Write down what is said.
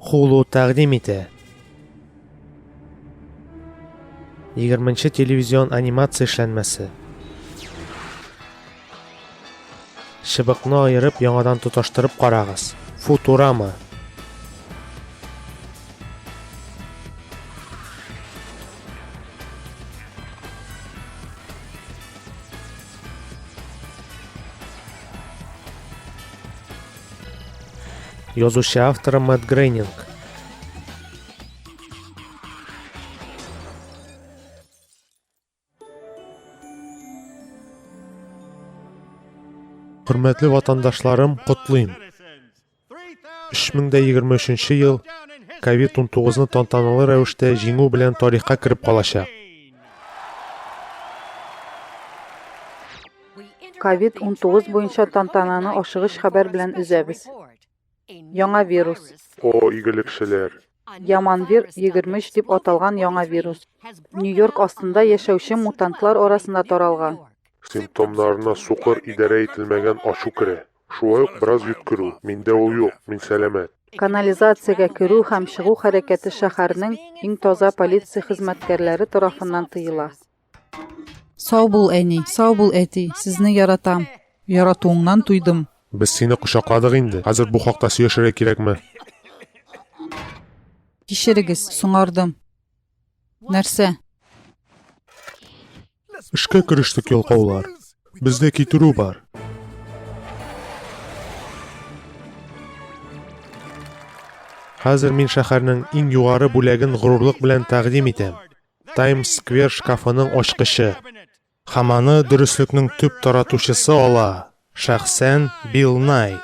Hulu тәкъдим итә. 20 телевизион анимация эшләнмәсе. Чыбыкны аерып, яңадан тоташтырып карагыз. Футурама. Язучы авторы Мэтт Грейнинг. Хөрмәтле ватандашларым, котлыйм. 3023 ел COVID-19-ны тантаналы рәвештә җиңү белән тарихка кереп калачак. Ковид-19 буенча тантананы ашыгыч хәбәр белән өзәбез. Яңа вирус. О, игелекчеләр! Яман вир 23 дип аталган яңа вирус Нью-Йорк астында яшәүче мутантлар арасында таралган. Симптомнарына сукыр идарә ителмәгән ачу керә. Шулай ук бераз йөткерү. Миндә ул юк, мин сәламәт. Канализациягә керү һәм чыгу хәрәкәте шәһәрнең иң таза полиция хезмәткәрләре тарафыннан тыела. Сау бул, әни, сау бул, әти, сезне яратам. Яратуыңнан туйдым. Без сине кочакладык инде, хәзер бу хакта сөйләшергә кирәкме? Кичерегез, соңардым. Нәрсә? Эшкә керештек, ялкаулар. Бездә китерү бар. Хәзер мин шәһәрнең иң югары бүләген горурлык белән тәкъдим итәм. Таймс-сквер шкафының ачкычы. Һәм аны дөреслекнең төп таратучысы ала, шәхсән Билл Най.